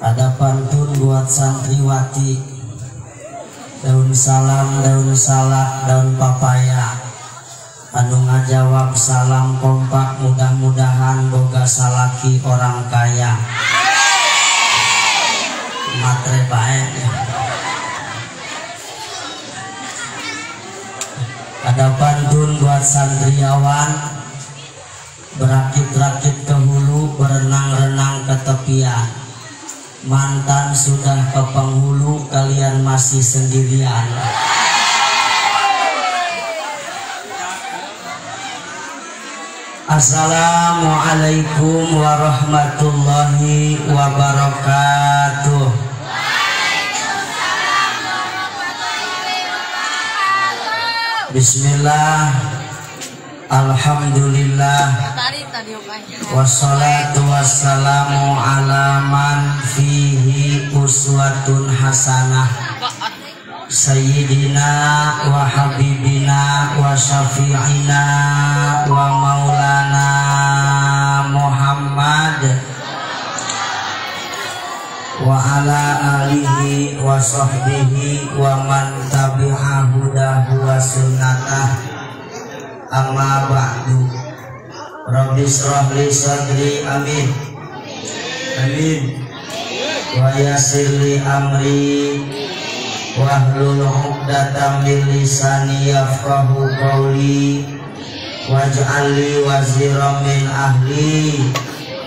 Ada pantun buat santriwati. Daun salam, daun salak, daun papaya. Anu ngajawab salam kompak, mudah-mudahan boga salaki orang kaya. Matre bae. Ada pantun buat santriawan. Berakit-rakit ke hulu, berenang-renang ke tepian. Mantan sudah ke penghulu, kalian masih sendirian. Assalamualaikum warahmatullahi wabarakatuh. Bismillah, alhamdulillah, wassalatu wassalamu ala man fihi uswatun hasanah, sayyidina wa habibina wa syafi'ina wa maulana Muhammad wa ala alihi wa sahbihi wa man tabi'a hudahu wa sunnatah. Amma ba'du. Rabbi shrah li sadri, amin amin, wa yassir li amri wahlul 'uqdatam min lisani yafqahu qawli waj'al li waziran min ahli.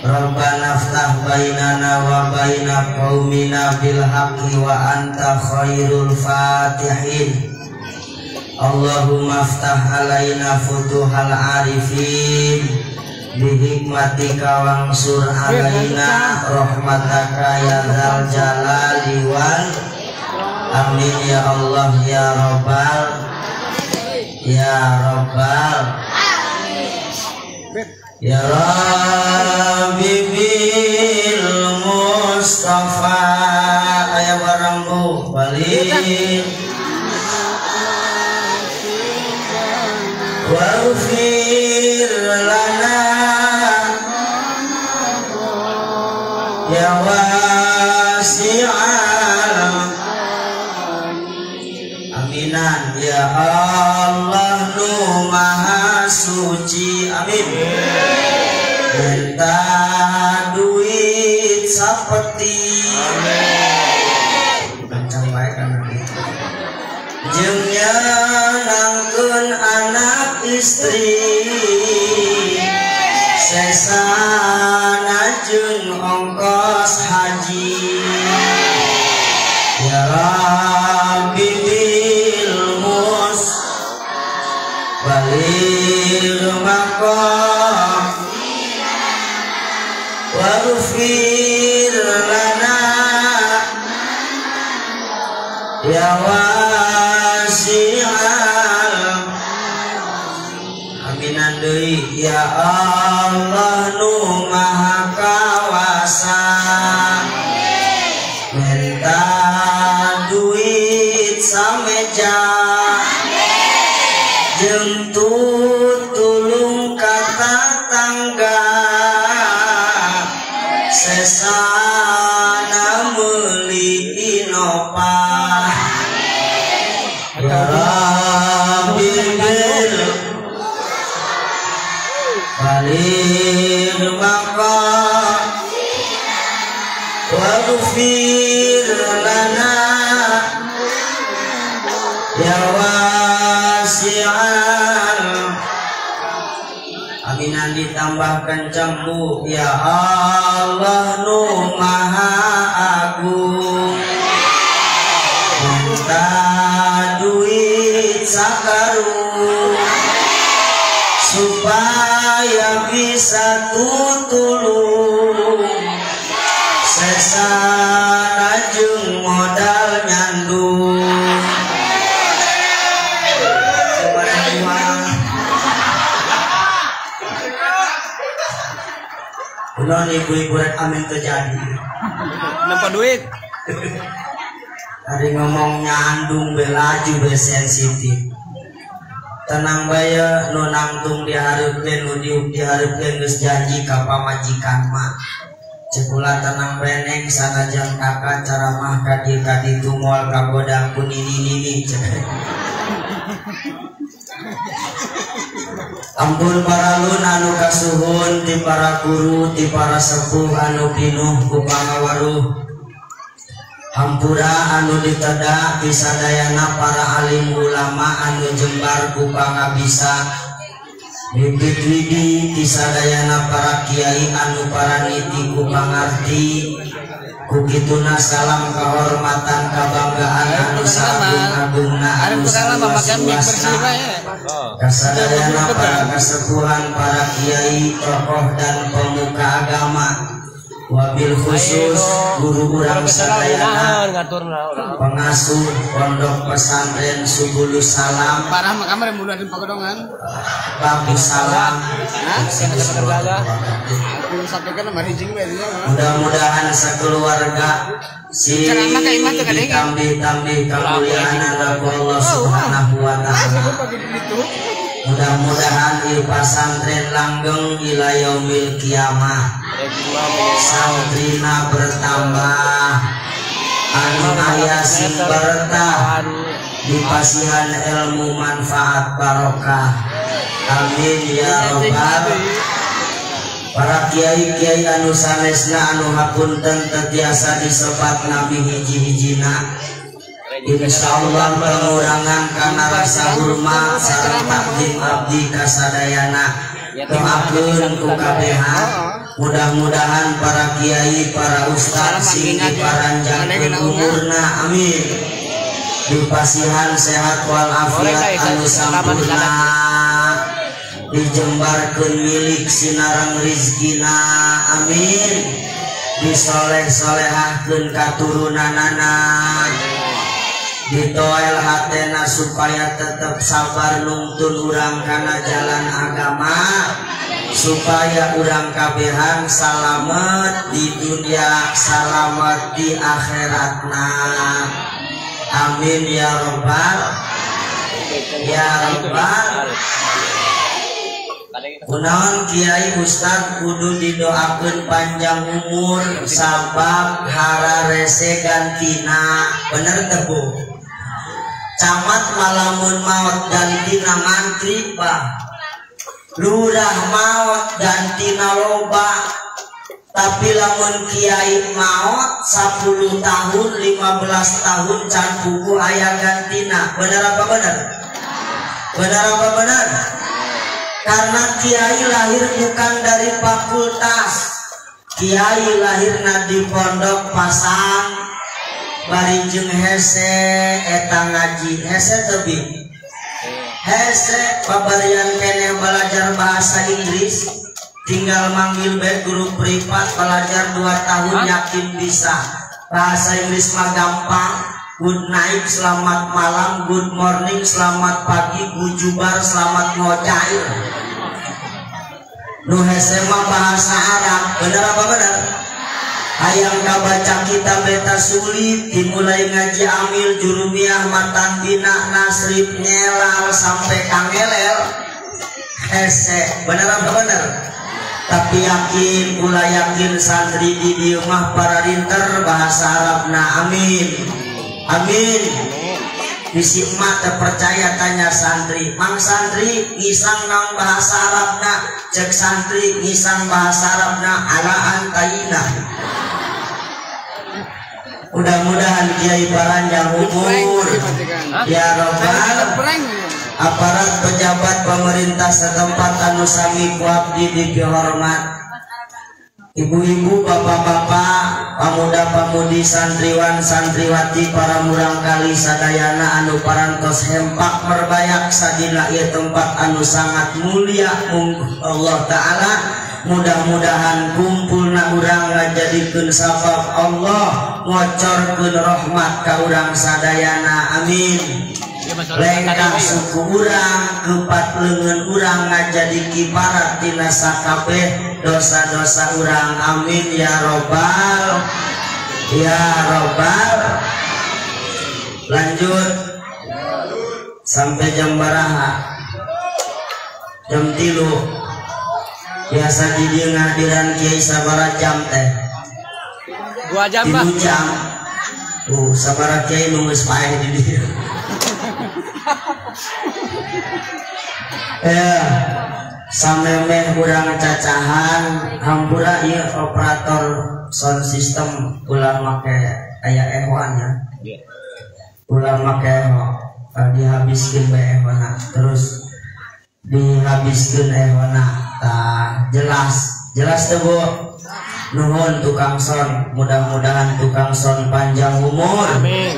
Rabbana aftah bainana wa baina qaumina bil haqqi wa anta khairul fatihin. Allahumma aftah alaina futuhal arifin bihikmatika wangsur alaina rahmataka ya dzal jalali wal amin. Ya Allah ya Rabbal ya Rabbal ya Rabbi bil Mustafa. Aya barang bu balik waghfir lana ya wasi'al aminan ya Allah nu maha suci, amin. Minta duit sapeti, kencang baik kan, jeung nyenangkeun anak istri, sesana jeung ongkos haji. Ya Rabbi bil mus baligh maqam waghfir lana ya wasi'al aminan deui ya Allah nu maha kawasa. Minta duit sameja jeung tutulung ka tatangga, sesana meuli Innova. Ya Rabbi bil baligh maqam waghfir lana ya wasi'al aminan. Ditambah kencang bu ya Allah nu maha agung. Minta duit sakarung supaya bisa tutulung, sesana jeung modal nyandung. Kunaon ibu-ibu rek amin terjadi. Nempa duit. Hari ngomong nyandung belaju be sensitif. Tenang bae nu nangtung dihareupeun nu diuk dihareupeun geus janji ka pamajikan mah. Cekula tenang beneng sanajan kakak ceramah ka dieu ka ditu moal kagoda ku nini-nini. Ampun paralun anu kasuhun ti para guru ti para sepuh anu pinuh ku pangawaruh. Hampura anu diteda pisadayana para alim ulama anu jembar ku pangabisa. Bibit widi tisadayana para kiai anu paraniti ku pangarti. Ku kituna salam kehormatan kabanggaan anu sagung-agungna anu saluas-luasna. Kasadayana para kesepuhan para kiai tokoh dan pemuka agama. Wabil khusus guru urang sadayana pengasuh pondok pesantren Subulus Salam Bagus Salam. Mudah-mudahan sekeluarga si ditambih-tambih kemuliaan Allah Subhanahu wa Ta'ala. Mudah-mudahan ieu pasantren langgeng ila yaumil kiamah. Santrina bertambah, anu aya sing bertah, dipasihan ilmu manfaat barokah. Amin ya robbal. Para kiai-kiai anu sanesna anu hapunten teu tiasa disebat nabi hiji-hijina. Insyaallah pengurangan kana rasa hormat sareng takdim abdi kasadayana. Doakeun ku kabehan. Mudah-mudahan para kiai, para ustaz sing diparanjangkeun umurna, amin. Dipasihan sehat walafiat anu sampurna. Dijembarkeun milik sinareng rizkina, amin. Disoleh-solehahkeun katurunanana. Ditoel hatena supaya tetap sabar nungtun urang kana jalan agama, supaya urang kabehan salamet di dunia, salamet di akhiratna. Amin ya robbal ya robbal. Kunaon kiai ustad kudu didoakeun panjang umur sabab hararese gantina. Bener teu Bu? Camat malamun maot gantina mantri bah, lurah maot gantina loba. Tapi lamun kiai maot 10 tahun 15 tahun can buku aya gantina. Bener apa bener? Bener apa bener? Karena kiai lahir bukan dari fakultas. Kiai lahirna di pondok pasang bari jeung hese eta ngaji. Hese teu bi? Hese babarian keneh belajar bahasa Inggris, tinggal manggil bae guru privat belajar 2 tahun yakin bisa. Bahasa Inggris mah gampang. Good night, selamat malam, good morning, selamat pagi, gujubar, selamat ngocai. Nu hese mah bahasa Arab, bener apa bener? Hayang kabaca kitab eta sulit, dimulai ngaji amil, jurumiyah, matan bina, nasrib, nyelal, sampai kangelel. Hese, bener apa bener? Tapi yakin, kula yakin santri di dieu mah para rinter bahasa Arabna, amin. Amin. Bisi emak terpercaya tanya santri, mang santri ngisang nang bahasa Arabna, cek santri ngisang bahasa Arabna ala antaina. Mudah-mudahan kiai paranjang umur ya robbal. Aparat pejabat pemerintah setempat anu sami ku abdi dipihormat. Ibu-ibu, bapak-bapak, pemuda-pemudi, santriwan, santriwati, para murangkali sadayana anu parantos hempak merbayak sadina ieu tempat anu sangat mulia Allah Ta'ala. Mudah-mudahan kumpulna urang ngajadikeun sabab Allah ngocorkeun rahmat ka urang sadayana, amin. Lengkah suku urang kepat leungeun urang ngajadi kiparat tina sakabeh dosa-dosa urang, amin ya robbal ya robbal. Lanjut sampai jam baraha, jam 3 biasa di dieu ngahadiran kiai sabaraha jam teh? 2 jam, Pak. 3 jam. Tuh, sabaraha kiai nu geus paeh di dieu. Samemeh urang cacahan hampura ieu operator sound system ulah make aya ehoan ya. Ulah make eho, dihabiskeun bae ehona, terus dihabiskeun ehona. Tah, jelas. Jelas teu, Bu? Nuhun tukang sound, mudah-mudahan tukang sound panjang umur. Amin.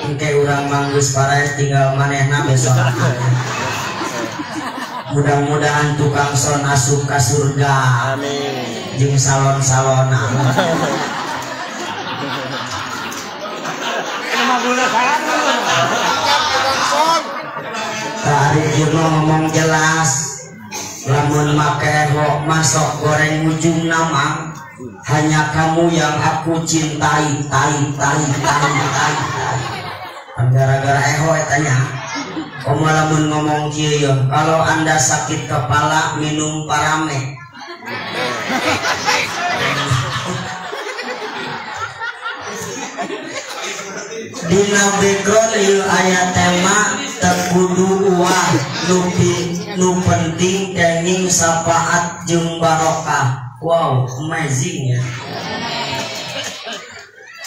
Engke urang manggeus paraeh tinggal manehna besok. Mudah-mudahan tukang sound asup ka surga. Amin. Jeung salon-salona. Tarik ieu ngomong jelas. Lamun make eho masuk goreng ujung nama. Hanya kamu yang aku cintai, tai tai tai tai tai. Gara-gara eho etanya. Komo lamun ngomong kieu ya, kalau Anda sakit kepala minum parame. Dina background ieu aya tema teu kudu uah nu penting kenging syafaat jeung barokah. Wow, amazing ya.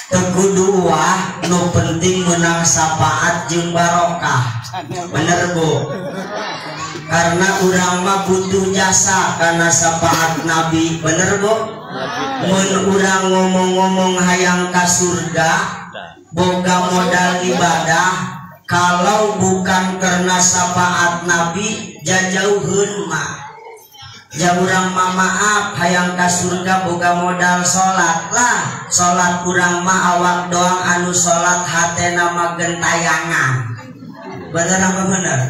Teu kudu uah nu penting menang syafaat jeung barokah. Bener, Bu? Karena urang mah butuh jasa karena syafaat Nabi. Bener, Bu? Mun urang ngomong-ngomong hayang ka surga, boga modal ibadah, kalau bukan karena syafaat Nabi, jajauheun mah. Ja urang mah maaf hayang ka surga boga modal salat lah. Salat urang mah awak doang anu salat hatena mah gentayangan. Bener apa bener?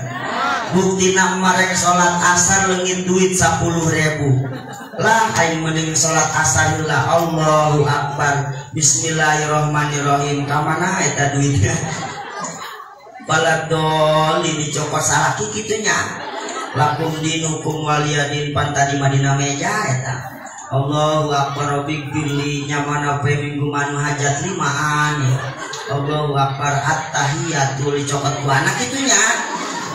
Buktina marek salat asar leungit duit 10.000. Lah aing mending salat asar heula. Allahu akbar. Bismillahirrahmanirrahim. Ka mana eta duitnya? Baladol dicokot salaki kitu nya. Lakum dinukum waliyadin pantadi madina meja eta. Allahu akbar rabbil nyamana pe minggu manu hajat limaan ya. Allahu akbar attahiyatu dicokot ku anak kitu nya.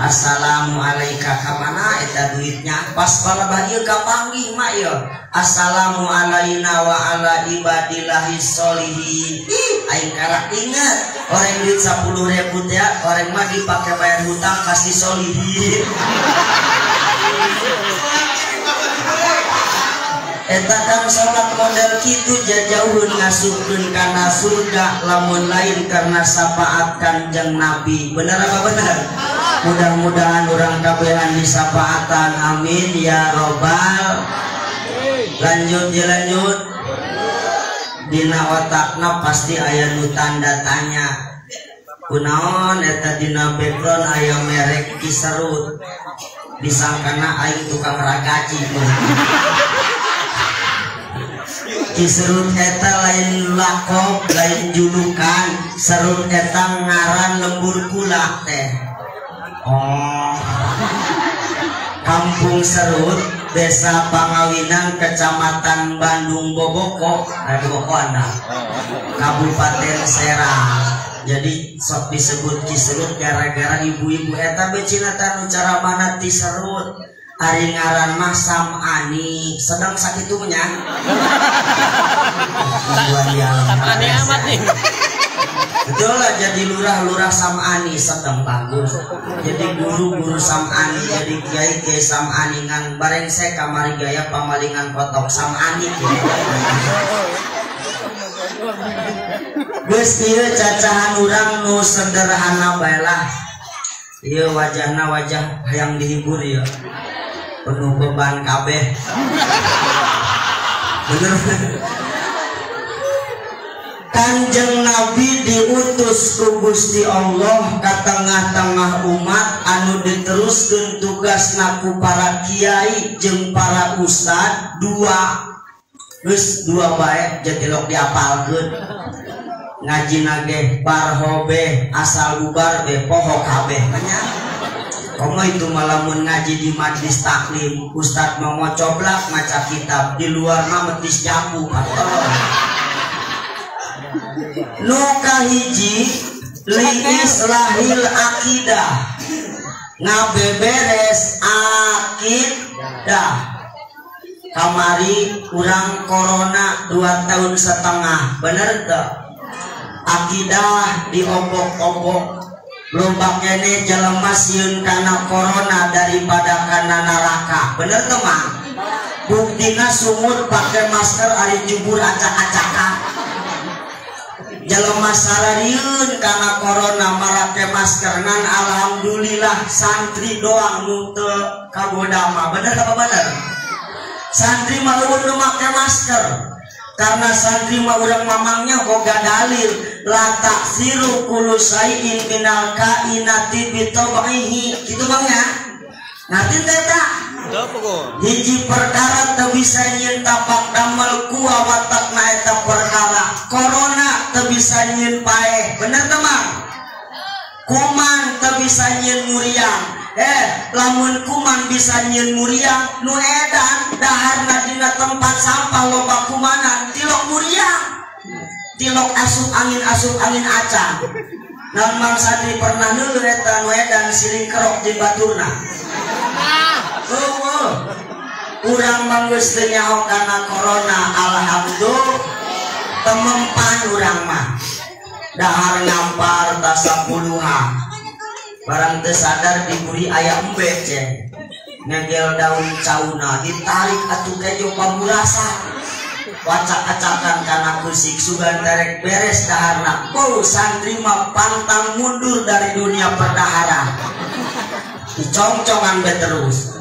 Assalamualaikum kamana eta duitnya pas palebah ieu kapanggih mah ieu. Assalamu alaina wa ala ibadillahis sholihin. Ih aing karak inget orang duit 10.000 teh orang mah dipake bayar hutang kasih sholihin. Eta kan salat model kitu jajauheun ngasupkeun kana surga lamun lain karena syafaat Kanjeng Nabi. Bener apa bener? Mudah-mudahan urang kabehan disafaatan, amin ya robbal. Lanjut ya lanjut. Dina otakna pasti aya nu tanda tanya. Kunaon eta dina background aya merek Kiserut. Disangkana aing tukang ragaji. Kiserut eta lain lakob, lain julukan, serut eta ngaran lembur kula teh. Oh. Kampung Serut, Desa Pangawinan, Kecamatan Bandung Boboko, Boboko anda, Kabupaten Serang. Jadi sok disebut Kiserut gara-gara ibu-ibu eta becina tanu cara mana ti serut. Ari ngaran mah Sam'ani, sedang sakitunya. Sam'ani amat nih. Betul lah, jadi lurah-lurah Sam'ani sedang bagus. Jadi guru-guru Sam'ani, jadi kiai-kiai Sam'ani ngan barengse kamari gaya pamalingan kotok Sam'ani. Geus ieu cacahan urang nu sederhana bae lah. Ieu wajahna wajah hayang dihibur ieu. Penuh beban kabeh. Bener. Kanjeng Nabi diutus ku Gusti Allah ka tengah-tengah umat anu diteruskeun tugasna ku para kiai jeung para ustad dua. Geus dua bae jatilok diapalkeun. Ngaji nage barhobe asal bubar be poho kabeh nya. Komo itu malamun ngaji di majlis taklim, ustad mau ngocoblak maca kitab, di luar mah metis jambu atau Nu kahiji liislahil akidah, ngabeberes akidah. Kamari kurang corona 2,5 tahun, bener teu? Akidah diobok-obok, loba kene jelema sieun kana corona daripada kana neraka, bener teu mah? Buktina sumur pakai masker ari jubur acak-acakan. Jelema sararieun kana corona marake masker, ngan alhamdulillah santri doang nu teu kagoda mah, bener apa bener? Santri mah eueuh nu make masker, karena santri mah urang mamangnya boga dalil la taksiru kullu syai'in minal kainati bi tabaihi, kitu bang ya. Ngarti teh ta? Hiji perkara teu bisa nyieun tapak damel ku watakna eta perkara. Corona teu bisa nyieun paeh, bener teu mang? Kuman teu bisa nyieun muriang. Lamun kuman bisa nyieun muriang, nu edan daharna dina tempat sampah loba kumanan, tilok muriang. Tilok asup angin acan. Naon mang santri pernah neuleuh eta nu edan siling kerok jeung baturna. Oh, urang mah geus teu nyaho kana corona, alhamdulillah temempan urang mah. Dahar ngampar tasapuluhan. Barang teu sadar diburi aya embe ceng. Ngegel daun cauna ditarik atuh kejo pamurasa. Wacak-acakan kana kusik sugan terek beres daharna. Oh, santri mah pantang mundur dari dunia perdaharan. Dicongcongan be terus.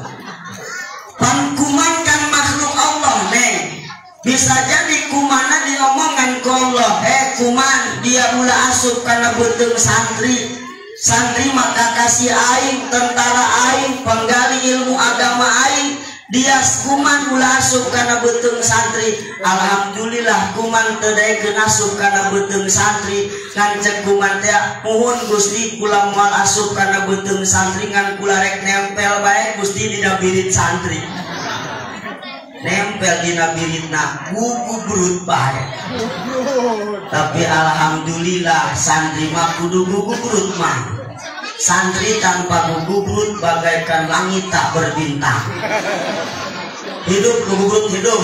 Pan kuman kan makhluk Allah neng. Bisa jadi kumana diomongan ku Allah, kuman dia ulah asup kana beuteung santri. Santri maka kasih aing, tentara aing, penggali ilmu agama aing. Dia kuman ulah asup kana beuteung santri. Alhamdulillah kuman teu daekeun asup kana beuteung santri. Ngan cek kuman teh muhun Gusti kula moal asup kana beuteung santri, ngan kula rek nempel bae Gusti dina birit santri. Nempel dina biritna gugubrut bae. Tapi alhamdulillah santri mah kudu gugubrut mah. Santri tanpa gugubrut bagaikan langit tak berbintang. Hidup gugubrut hidup.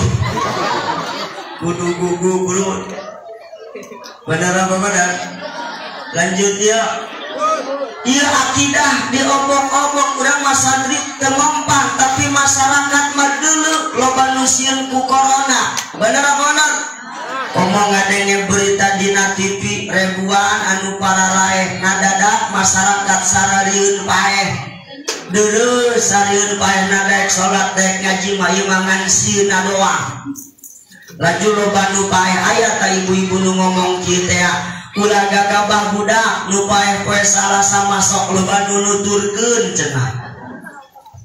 Kudu gugubrut. Benar apa benar? Lanjut ya. Iya akidah diobok-obok urang mah santri teu mempan, tapi masyarakat mah deuleu loba nu sieun ku corona. Bener apa bener? Komo ngadenge berita dina TV ribuan anu pararaeh ngadadak masyarakat sararieun paeh. Deureuh sarieun paeh daek salat daek ngaji mah ieu mah ngan sieunna doang. Laju loba nu paeh aya ta ibu-ibu nu ngomong kieu teh, ulah gagabah budak nu paeh poe Salasa masok loba nu nuturkeun cenah.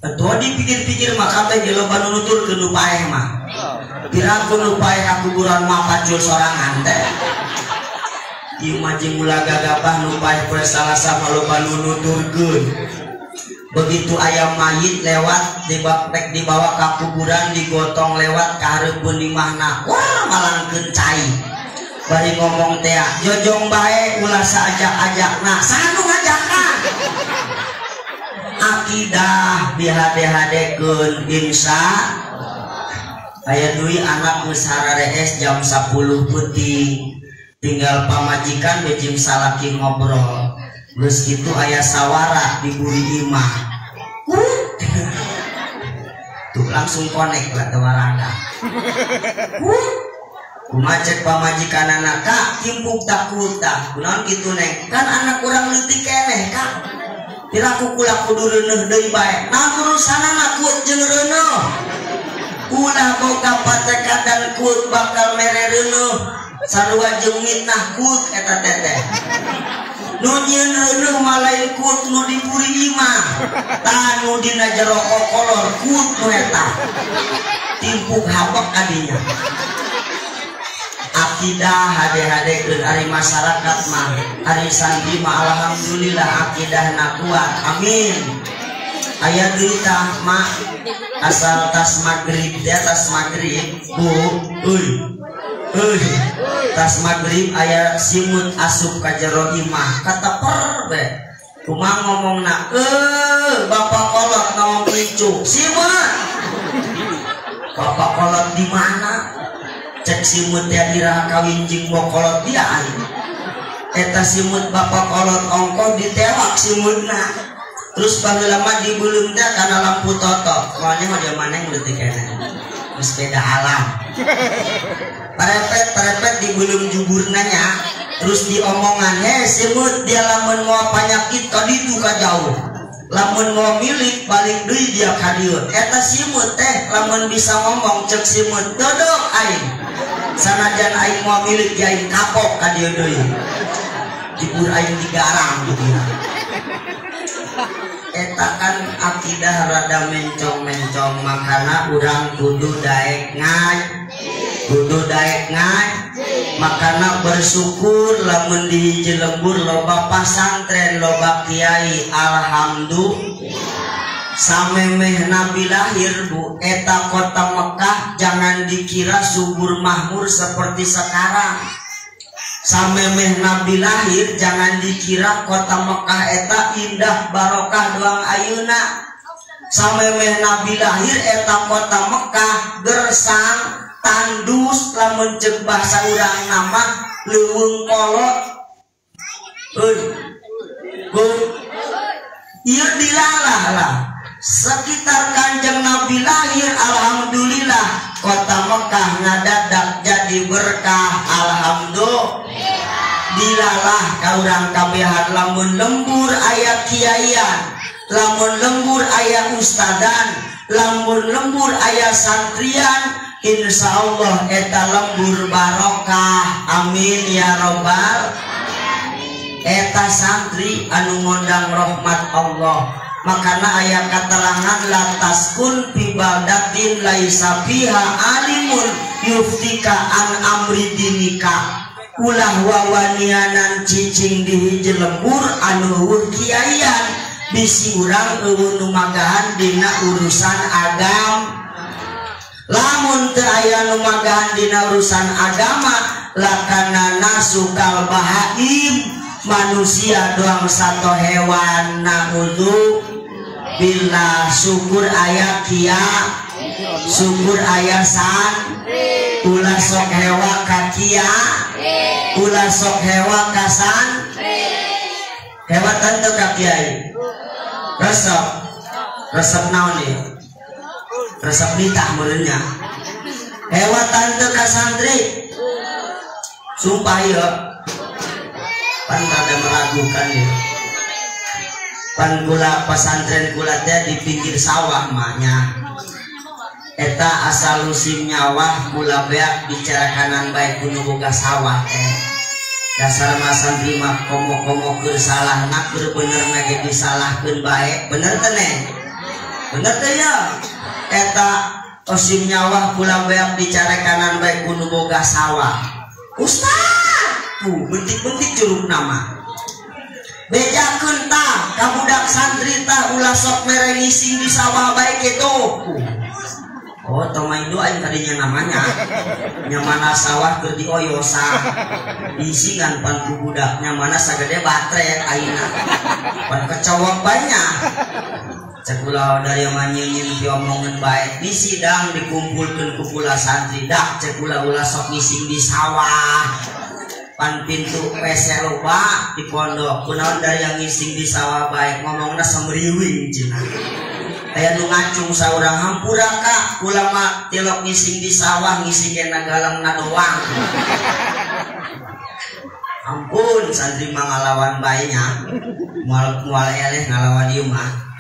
Atuh dipikir-pikir mah kabeh ge loba nu nuturkeun nu paeh mah. Piraku nu paeh ka kuburan mah pacul sorangan teh. Ieu mah jeung ulah gagabah nu paeh poe Salasa mah loba nu nuturkeun. Begitu ayam mayit lewat rek dibawa ka kuburan digotong lewat ka hareupeun imahna, wah malangkeun cai. Bari ngomong teh jojong bae ulah saajak-ajakna, saha nu ngajakan? Akidah dihade-hadekeun insya aya deui anak geus hararees jam 10 peuting, tinggal pamajikan we jeung salaki ngobrol. Geus kitu aya sawara di buri imah. Tuh langsung konek lah teh waraka. Kumaha cek pamajikanana, Kak, timpuk takut tah. Kunaon kitu neng? Kan anak urang leutik keneh, Kak. Piraku kula kudu reuneuh deui bae. Naon urusanana kuut jeung reuneuh? Ulah boga patekadan kuut bakal mere reuneuh. Sarua jeung mitnah kuut eta teteh. Nu nyieun reuneuh mah lain kuut nu diburi imah. Tah nu dina jero kokolor kuut nu eta. Timpuk habek adinya. Akidah hade-hadekeun ari masyarakat mah, ari santri mah alhamdulillah akidahna kuat. Amin. Aya deui tah mah asal tas magrib di atas magrib, Bu, euy. Euy, tas magrib aya simut asup ka jero imah kata per be. Kumaha ngomongna? Bapak kolot naon incu? Simut. Bapak kolot di mana? Cek simut teh iraha kawin jeung bokolot dia aing. Eta simut bapak kolot ongkoh ditewak simutna. Terus baheula mah dibeuleum teh kana lampu totok. Moalnya mah dia maneng leutik keneh. Geus beda alam. Parepet-parepet dibeuleum juburna nya. Terus diomongan, "Heh simut, dia lamun moal panyakit ka ditu ka jauh. Lamun mau milik balik deui dia ka dieu." Eta simut teh lamun bisa ngomong cek simut, "Dodok aing. Sanajan aing moal milik ya aing kapok ka dieu deui." Jibur aing digarang gitu. Eta kan akidah rada mencong-mencong, makana urang kudu daek ngaji, kudu daek ngaji. Makana bersyukur lamun di hiji lembur loba pasantren, loba kiai, alhamdulillah. Samemeh Nabi lahir bu, eta kota Mekah jangan dikira subur makmur seperti sekarang. Samemeh Nabi lahir jangan dikira kota Mekah eta indah barokah doang ayeuna. Samemeh Nabi lahir eta kota Mekah gersang, tandus, lamun ceuk bahasa urang nama leuweung kolot. Euy. Bu. Ieu dilalah lah. Sekitar Kanjeng Nabi lahir, alhamdulillah kota Mekah ngadadak jadi berkah, alhamdulillah. Dilalah ka urang kabehan lamun lembur aya kiaian, lamun lembur aya ustadan, lamun lembur aya santrian, insyaallah eta lembur barokah, amin ya robbal. Eta santri anu ngondang rahmat Allah. Makana aya katarangan lataskun fi baldatin laisa fiha alimun yuftika an amri dinika. Ulah wawanianan cicing di hiji lembur anu eueuh kiaian, bisi urang eueuh nu magahan dina urusan agama. Lamun teu aya nu magahan dina urusan agama, lakana nasukal bahaim, manusia doang satu hewan, naudzu billah. Syukur aya kia, syukur aya san, ulah sok hewa ka kia, ulah sok hewa ka san. Hewa tentu ka kiai. Resep, resep naon ieu? Resep nitah meureunnya. Hewa tante ka santri. Sumpah ieu. Pan rada meragukan ieu. Pan kula pesantren kula teh di pinggir sawah mahnya. Eta asal musim nyawah kula beak bicara kanan bae kudu boga sawah teh. Dasar mah santri mah komo-komo keur salahna keur benerna ge disalahkeun bae. Bener teh neng? Bener teh ya? Eta osim nyawah kula beak bicara kanan bae kudu boga sawah. Ustaz, bentik-bentik curug nama. Bejakeun tah ka budak santri tah ulah sok mere ngising di sawah bae kitu. Oh, tong main doain tadinya namanya. Nyamana sawah keur dioyosan. Isingan pan ku budak nyamana sagede baterai ayeuna. Pan kecowok banyak. Cek ulah dari manyieun diomongeun bae di sidang dikumpulkeun ku kula santri dah cek ulah ulah sok ngising di sawah. Pan pintu WC loba di pondok kunaon dari yang ngising di sawah bae ngomongna semriwing cenah. Aya nu ngacung saurang hampura ka kula mah tilok ngising di sawah ngising kena galangna doang. Ampun santri mah ngalawan bae nya. Moal moal eleh ngalawan ieu mah.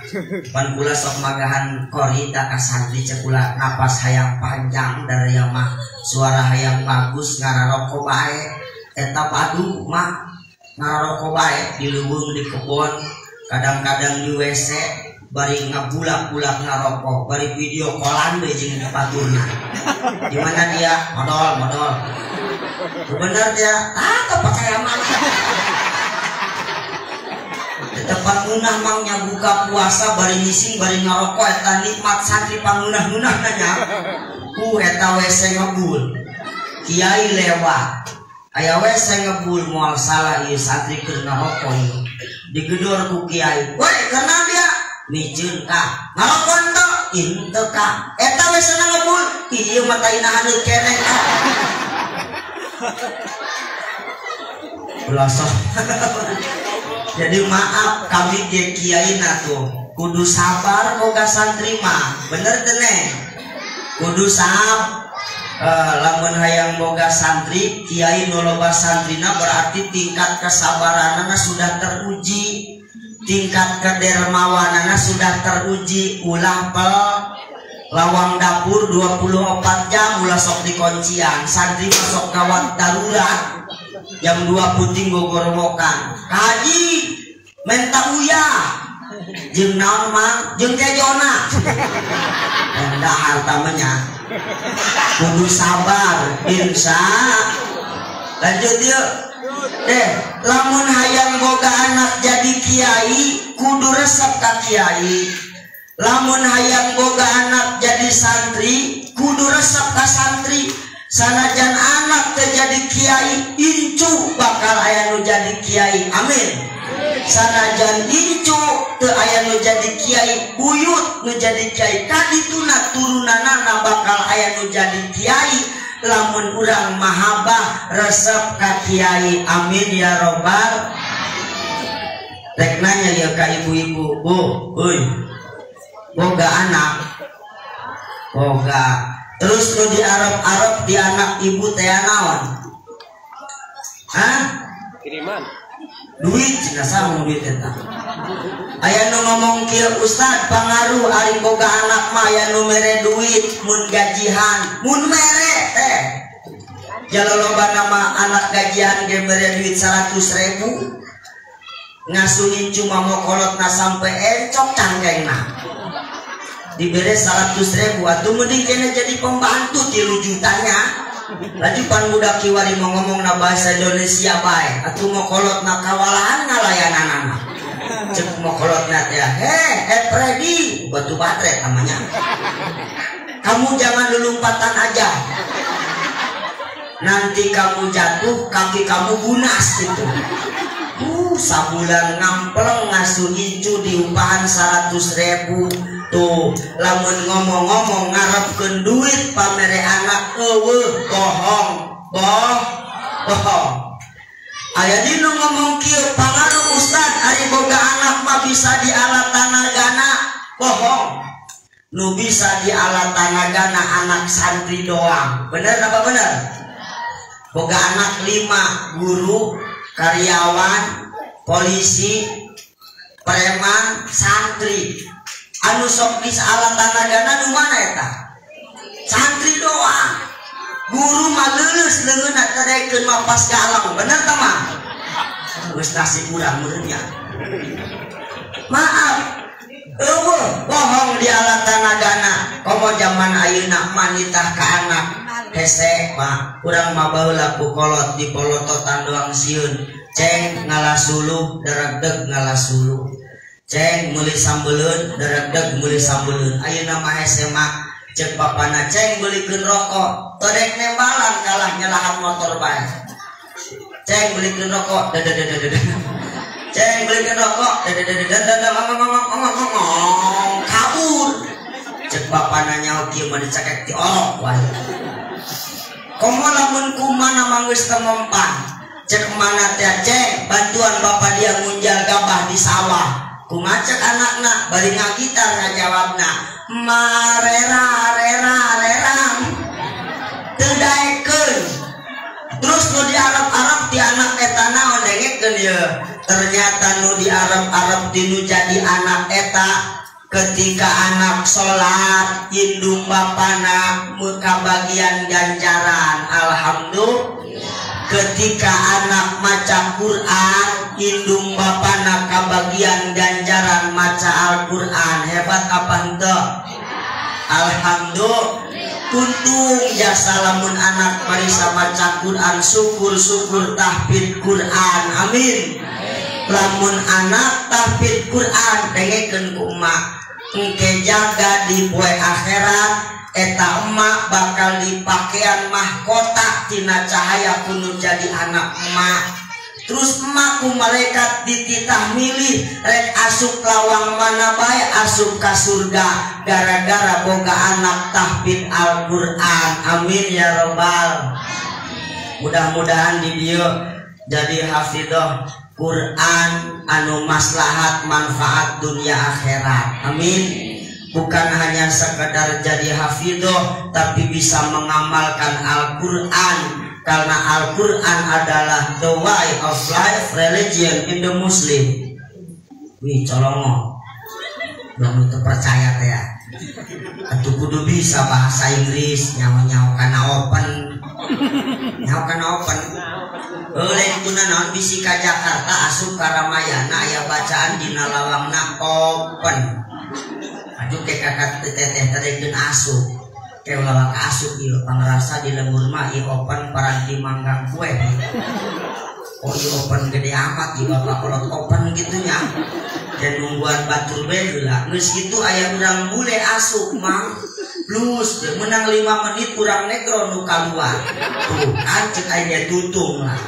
Pan kula sok magahan korita ka santri cek kula napas hayang panjang dari mah suara hayang bagus ngararoko bae. Eta padu mah ngararoko bae di leuweung di kebon kadang-kadang di WC bari ngabulak-bulak ngarokok bari video callan deui jeung baturna. Di mana dia modol modol. Bener dia ah kepercaya mana. Tempat munah mangnya buka puasa bari ngising bari ngarokok eta nikmat santri pangunah-munah nanya. Ku eta WC ngebul. Kiai lewat aya WC ngebul moal salah ieu santri keur ngarokok digedor ku kiai woi karena dia miceun ka ngarokok teu henteu ka eta WC na ngebul ieu mah taina haneut keneh ka ulah. Jadi maaf kami ge kiai na tuh kudu sabar boga santri mah bener teu neng kudu sabar. Lamun hayang boga santri kiai nu loba santrina berarti tingkat kesabaranana sudah teruji, tingkat kedermawanana sudah teruji. Ulah pel lawang dapur 24 jam ulah sok dikuncian, santri masuk gawat darurat jam 2 puting gogorowokan kaji menta uyah jeung naon mang jeung kejona endah harta mah kudu sabar insya. Lanjut yuk deh lamun hayang boga anak jadi kiai kudu resep ka kiai, lamun hayang boga anak jadi santri kudu resep ka santri. Sanajan anak teu jadi kiai incu bakal aya nu jadi kiai, amin. Sanajan incu teu aya nu jadi kiai buyut nu jadi kiai kadituna turunanana bakal aya nu jadi kiai lamun urang mahabbah resep ka kiai, amin ya robbal. Rek nanya ya ka ibu-ibu, bu euy boga anak boga terus nu di Arab-Arab di anak ibu teh naon? Hah? Kiriman duit cenah saha duit eta. Aya nu ngomong kieu ustad pangaruh ari boga anak mah aya nu mere duit mun gajihan mun mere teh jaloloba nama anak gajihan ge mere duit 100.000 ngasuhin cuma mokolotna sampai encok cangkengna dibere 100.000 atuh mending kena jadi pembantu 3 jutanya. Laju pan budak kiwari mau ngomong na bahasa Indonesia bae atuh mokolotna kawalahan ngalayananana cek mokolotna teh heh Freddy batu baterai namanya kamu jangan lelumpatan aja nanti kamu jatuh kaki kamu gunas gitu. Sabulan ngampleng ngasuh incu diupahan 100.000 tuh lamun ngomong-ngomong ngarepkeun duit pamere anak eueuh bohong bohong. Aya dinu ngomong kieu pangaruh ustad ari boga anak mah bisa dialat tanagana, bohong. Nu bisa dialat tanagana anak santri doang, bener apa bener? Boga anak 5 guru, karyawan, polisi, preman, santri. Anu sok bisa alat tanagana nu mana eta? Santri doang. Guru mah leuleus leungeunna teu mah pas galang, bener tah mah? Geus nasib urang meureun nya. Maaf, eueuh bohong di alat tanagana. Komo zaman ayeuna manitah ka anak hese mah urang mah baheula ku kolot dipolototan doang sieun. Ceng ngalah suluh daregdeg ngalah suluh. Ceng meuli sambeleun daregdeg meuli sambeleun. Ayeuna mah hese mah cek bapana ceng beulikeun rokok todek nembalan kalah nyelahan motor bae. Ceng beulikeun rokok dadadadadad. Ceng beulikeun rokok dadadadadad kabur. Cek bapana nyaho kieu mah dicekek ti orok wae. Komo lamun kumana mah geus teu mempan. Cek mana teh ceng bantuan bapak dia ngunjal gabah di sawah. Kumaha cek anakna bari ngagitar ngajawabna marera rera rerang teu daekeun. Terus nu di Arab-Arab di anak eta naon dengekeun ieu. Ternyata nu di Arab-Arab ti nu jadi anak eta ketika anak salat indung bapana muka bagian ganjaran, alhamdulillah. Ketika anak maca Quran indung bapana kabagian ganjaran maca Al-Quran, hebat apa henteu? Alhamdulillah. Untung jasa lamun anak marisa maca Quran, syukur-syukur tahfidz Quran, amin. Lamun anak tahfidz Quran dengekeun ku emak engke jaga di poe akhirat Eta emak bakal dipakean mahkota tina cahaya kudu jadi anak emak. Terus emak ku malaikat dititah milih rek asup lawang mana bae asup ka surga gara-gara boga anak tahfidz Al-Qur'an. Amin ya robbal. Mudah-mudahan di dieu jadi hafidhah Quran anu maslahat manfaat dunia akhirat. Amin. Bukan hanya sekedar jadi hafidhah tapi bisa mengamalkan Al-Qur'an. Karena Al-Quran adalah the way of life religion in the Muslim. Wih, colongo. Belum itu percaya teh ya. Atuh kudu bisa bahasa Inggris, nyawa-nyawa kana open. Nyawa kana open. Lain kuna naon bisi ka Jakarta asup ka Ramayana aya bacaan dina lawangna open. Aduh ke kakak teteh tarekeun asup. Kayak lawak asup ieu pangrasa di lembur mah ieu open paranti manggang kue. Oh ieu open gede amat ieu bapak kolot open gitu nya. Dan nungguan batur bae heula. Geus kitu aya urang bule asup mang. Plus menang 5 menit urang negro nu kaluar. Tuh kan ceuk aing tutung lah.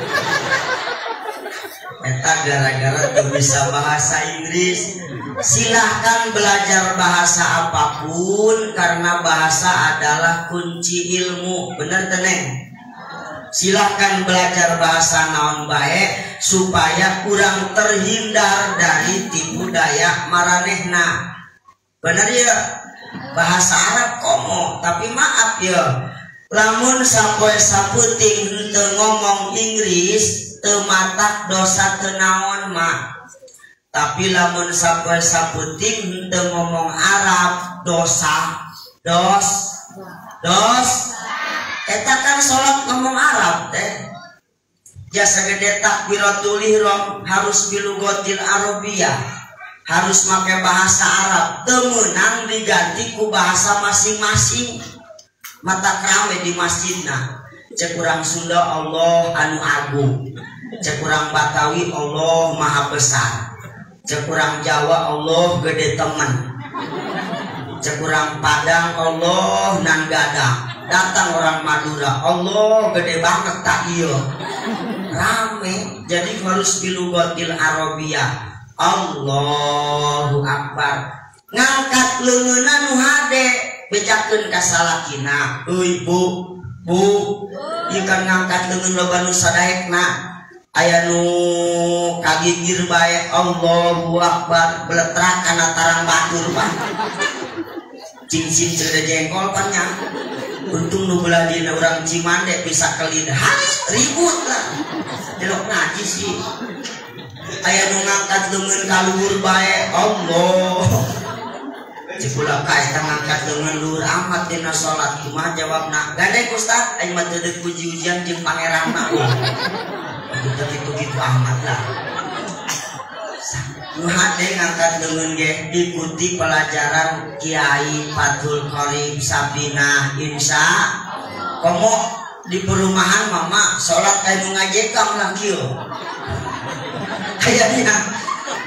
Eta gara-gara teu bisa bahasa Inggris. Silahkan belajar bahasa apapun karena bahasa adalah kunci ilmu. Bener teneng? Silahkan belajar bahasa naon bae supaya kurang terhindar dari tipu daya maranehna. Bener ya? Bahasa Arab komo, tapi maaf ya, lamun sapoe saputing henteu ngomong Inggris teu matak dosa teu naon mah. Tapi lamun sapoe saputing henteu ngomong Arab dosa, dos, dos. Eta kan salat ngomong Arab teh. Jasa gede takbiratul ihram harus bilugotil arabiyah, harus make bahasa Arab. Teu meunang diganti ku bahasa masing-masing. Mata rame di masjidna. Cek urang Sunda Allah anu agung. Cek urang Batawi Allah maha besar. Cek urang Jawa Allah gede temen. Cek urang Padang Allah nan gadang. Datang orang Madura Allah gede banget tak iyo. Rame. Jadi harus bilugotil arabiyah. Allahu Akbar. Ngangkat leungeunna nu hade bejakeun ka salakina. Euy bu, bu, ieu kan ngangkat leungeun loba nu sadaekna. Aya nu kagigir bae Allahu Akbar beletrak kana tarang batur mah. Cincin ceude jengkol pan nya. Untung nu belah dina urang Cimande bisa kelid. Ribut lah. Delok ngaji sih. Aya nu ngangkat leungeun ka luhur bae Allah. Cik ulah ka eta ngangkat leungeun luhur amat dina salat. Kumaha jawabna? Gandeng Ustaz, aing mah teu deuk puji-ujian jeung pangeranna. Gitu-gitu amat lah. Nu hade ngangkat leungeun ge diikuti pelajaran Kiai Fathul Qorib Sabinah Insya. Komo di perumahan mama salat aya nu ngajekang lah kieu. Kayaknya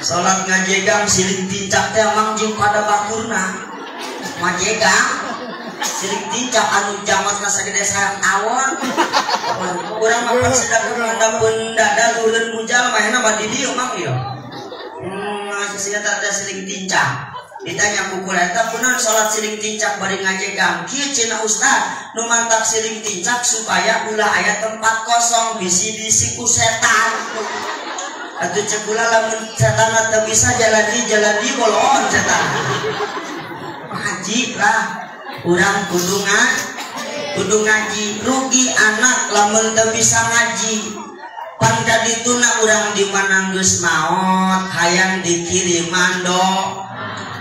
salat ngajegang siling tincak teh mang jeung pada baturna. Majegang siling tincak anu jamatna sagede sarang tawon. Urang mah pan sedang ngandapkeun dada luhureun bujal mahna mah di dieu mang ieu. Sehingga tak ada siling tincak. Ditanya ku kula eta kunaon salat siling tincak bari ngajegang? Kieu cenah ustaz, nu mantak siling tincak supaya ulah aya tempat kosong bisi-bisi ku setan. Atuh cek kula lamun setan teu bisa jalan di boloon setan. Ngaji lah urang kudu ngaji. Rugi anak lamun teu bisa ngaji. Pan kadituna urang di mana geus maot hayang dikiriman do,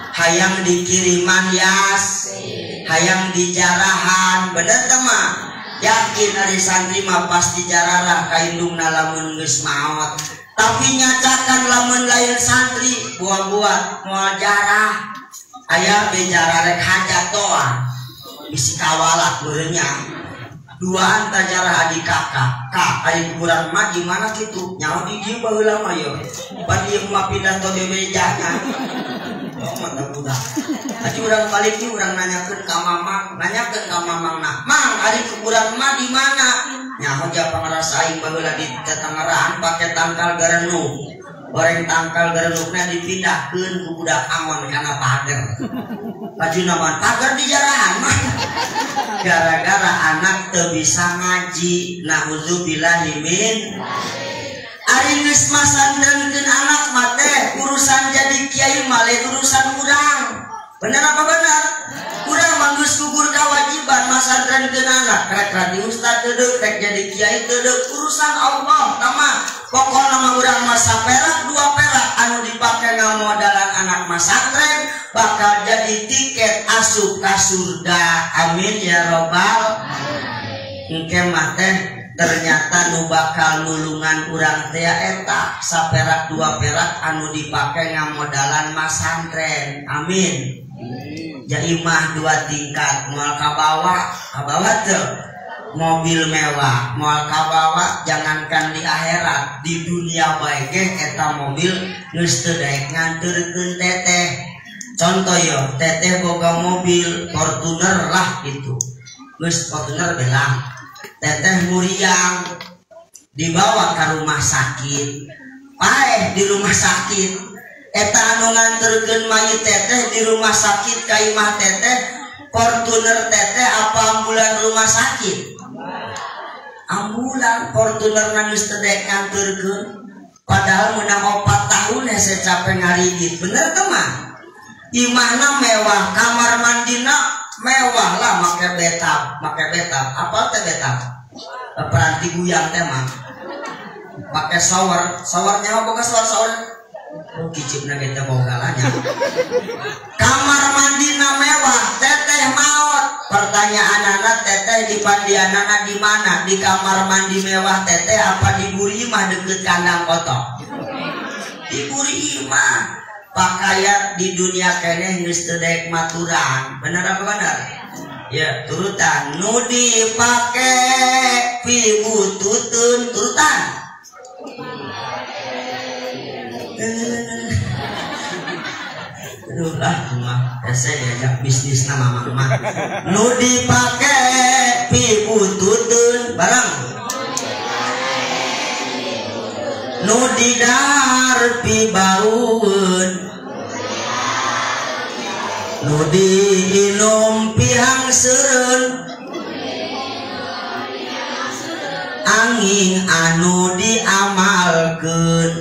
hayang dikiriman yas, hayang dijarahan. Bener teu mah? Yakin ari santri mah pasti jararah ka indungna lamun geus maot. Tapi nyacakan lamun lain santri buah-buah moal jarah. Aya bejarah rek hajat toa bisi kawalat meureunnya. Duaan tajarah adik kakak, kak aing kurang mah gimana kitu? Nyawa di dieu baheula mah ye. Pan ieu mah pidato bebejana. Oh mata budak. Aji urang balik nih urang nanyakeun ka mamang, nanyakeun ka mamangna. Mang, ari kuburan mah di mana? Nyaho ja pangarasa aing baheula di Tangerang pake tangkal garenuk. Goreng tangkal garenukna dipindahkeun ku budak angon kana pagar. Bajuna mah pagar dijarahan mah. Gara-gara anak teu bisa ngaji, naudzubillahi min. Ari geus masantrenkeun anak mah teh urusan jadi kiai mah lain urusan urang. Bener apa bener? Urang mah geus gugur kewajiban masantrenkeun anak, rek di ustad deuk, rek jadi kiai deuk, urusan Allah tama. Pokona mah urang mah saperak dua perak anu dipake ngamodalan anak masantren bakal jadi tiket asup ka surga. Amin ya robbal alamin. Engke mah teh ternyata nu bakal nulungan urang teh eta saperak dua perak anu dipake ngamodalan masantren. Amin. Jadi mah dua tingkat moal kabawa, kabawa teu mobil mewah, moal kabawa jangankan di akhirat, di dunia bae ge eta mobil geus teu daek nganterkeun teteh. Contoh yo, teteh boga mobil Fortuner lah gitu. Geus Fortuner belang. Teteh muriang dibawa ke rumah sakit, paeh di rumah sakit. Eta anu nganterkeun mayit teteh di rumah sakit ka imah teteh, Fortuner teteh apa ambulan rumah sakit? Ambulan. Fortuner geus teu daek nganterkeun, padahal meunang 4 tahun hese capek ngaridit. Bener teu mah? Imahna mewah, kamar mandina mewah lah, make betap, make betap. Apa teh betap? Peranti guyang teh mah. Pakai shower, showernya apa boga shower shower? Oh kicipna ge teh boga lah nya. Kamar mandina mewah, teteh maot. Pertanyaanana teteh di pandianana di mana? Di kamar mandi mewah teteh apa di buri imah deket kandang kotok? Di buri imah. Pakaian di dunia keneh geus teu daek maturan. Bener apa bener? Ya, turutan. Nu dipake pibututeun turutan. Aduh lah mah, hese diajak bisnis na mamang mah. Nu dipake pibututeun bareng. Nu didahar pibaueun. Nu diinum pihangsereun. Angin anu diamalkeun.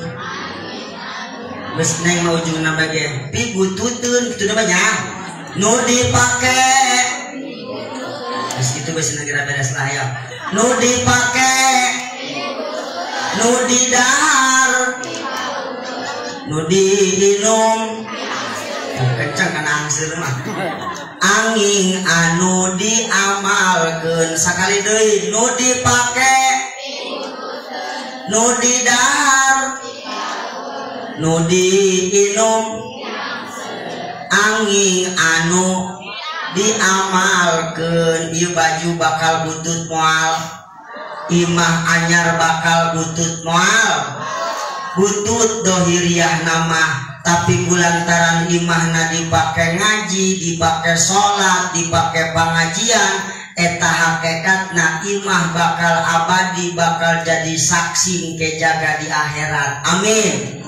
Geus neng mah ujungna mah ge pibututeun kitu mah nya. Nu dipake geus kitu geus geura beres lah ya. Nu dipake, nu didahar, nu diinum. Kencang kana angseur mah. Angin anu diamalkeun. Sakali deui, nu dipake, nu didahar, nu diinum, angin anu diamalkeun. Ieu baju bakal butut moal, imah anyar bakal butut moal. Butut dohiriah nama, tapi kulantaran imahna dipake ngaji, dipake sholat, dipake pengajian, eta hakikatna imah bakal abadi, bakal jadi saksi engke jaga di akhirat. Amin.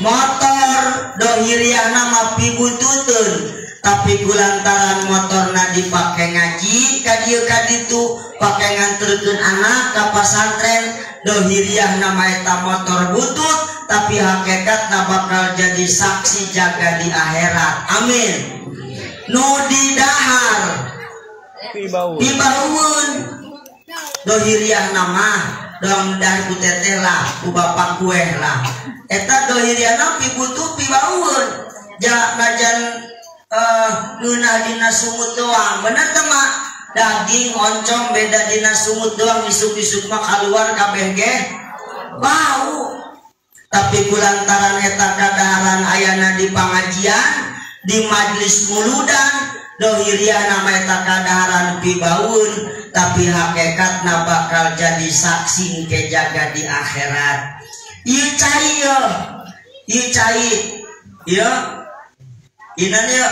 Motor dohiriah nama pibututeun, tapi kulantaran motorna dipake ngaji, ka dieu ka ditu, pake nganterkeun anak ka pasantren, dohiriah nama eta motor butut, tapi hakikatna bakal jadi saksi jaga di akhirat. Amin. Nu didahar pibaueun, dohiriah nama dong dah ku teteh lah, ku bapak kue lah. Eta dohiriahna pibutut pibaueun, ja najan ngeunah dina sumut doang. Bener teu mah? Daging oncom beda dina sumut doang, isuk-isuk mah kaluar kabeh ge bau. Tapi kulantaran eta kadaharan ayana di pangajian, di majlis muludan, dohiriah nama eta kadaharan pibaun, tapi hakikatna bakal jadi saksi engke jaga di akhirat. Ieu cai yeuh, ieu cai yeuh. Dina ieu